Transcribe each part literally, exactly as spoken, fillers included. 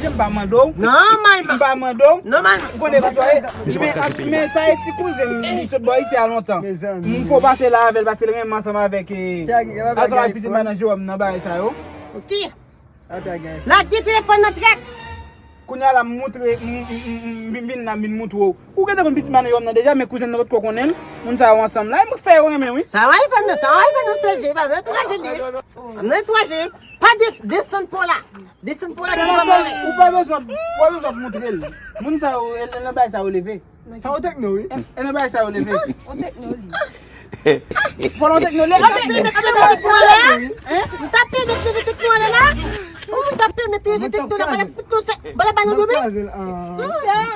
manje, m pa mande w. Non, man. M pa mande w. Non, man. Ou konnen sa ye. Men, men sa e ti kouzen m, li sot bò isi a lontan. M fò pase la avè l, pase l renmen ansanm avèk, eh, ansanm avèk pitit madan Jewòm nan bagay sa yo. Ok. Lage telefòn nan, trèt. Kounye a la, m moutre, m, m, m, m, m vin, vin la, m vin moutre w. Ou gentan konn pitit madan Jewòm nan deja, men kouzen nan potko konnen l. Moun sa yo ansanm la, e mwen k fè yo renmen, wi. Sa w al fè nan, sa w al fè nan sèje, pa nan antouraje li. Nan antouraje. Pa des-, desann po la. Desann po la ki pa mare. Ou pa bezwen, ou pa bezwen moutre l. Moun sa yo, e, e nan bagay sa yo leve. Sa yon tekno, wi. E, e nan bagay sa yo leve. Yon tekno li. Fò yon tekno li. Anbe, anbe, anbe, anbe, anbe, anbe, hein? Ou ta pèmèt leve tekno ale la? Ou moun ta pèmèt leve tekno la, pa la fout nou se, ba la ba nou dobe?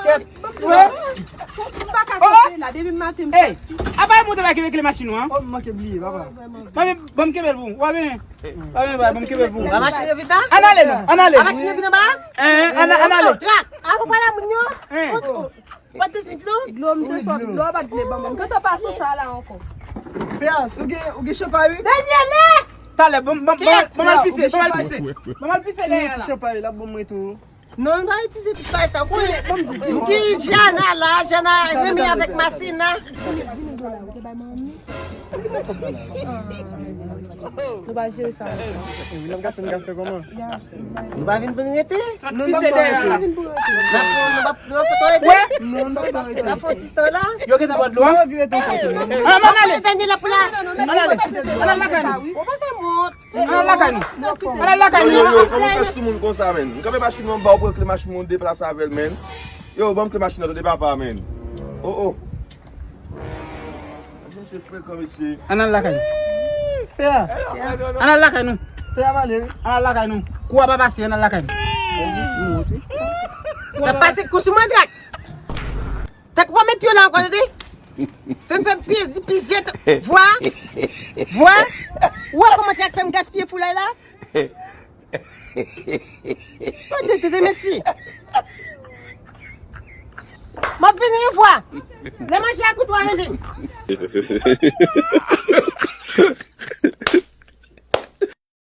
Kèt. Ou pa ka kanpe la, depi maten m soti. Apa e monte la ki vekle machin ou an? Oh, m manke bliye, papa. Ban m kenbe l pou ou. Ou a byen? Ou a byen, ba, ban m kenbe l pou ou. Ba machin yo vit la? Ann ale non, ann ale. Ba machin yo vit anba? Eh, ann, ann ale. Trak. Apa pale moun yo? Hein. Ou pa pitit non? Dlo m te sòt, dlo a pa t vle ban mwen. M gentan pa sou sa la ankò. Pè, si w gen, ou gen chanpay, wi. Daniele! Talè, ban m, ban m, ban m al pise, ban m al pise. Ban m al pise dèyè la. Ti chanpay, l ap ban mwen tou. Non, m pa itilize tout bagay sa. Ou konnen, m gen Jana la, Jana renmen avèk Masina. Nou pa jere sa. Wi, nan gason ka fè kòman? Nou pa vin pou n rete? Sot pise dèyè la. N ap, n ap, n ap fè twa rete? Non, n ap fè twa rete. N ap fè ti tan la. Yo gentan ba dlo a? Mwen anvi rete ankò tou. Ah, m ann ale. Dènye la pou la. M ann ale. M ann al lakay nou. Ou pa fè wont. M ann al lakay nou. M ann al lakay nou. Yo, yo, yo, kòman fè sou moun konsa, menn? M kanpe machin mwen, m ba w pou kle machin mwen, deplase avè l, menn. Yo, ban m kle machin nan, tande papa, menn. Oh, oh. Mesye frekan, mesye. Ann al lakay nou. Pè a. Ann al lakay nou. Pè a, m ale, wi. Ann al lakay nou. Kou a pa pase, ann al lakay nou. N ap pase kou sou mwen, trèt. Tankou pa met pye w la ankò, tande? Fè m fè m piye, di piye, vwa. Vwa. Ou wè kòman trèt fè m gaspiye foulay la? Tande, tande, mesye. M ap vini yon fwa. Lè manje a kout, w a rele m.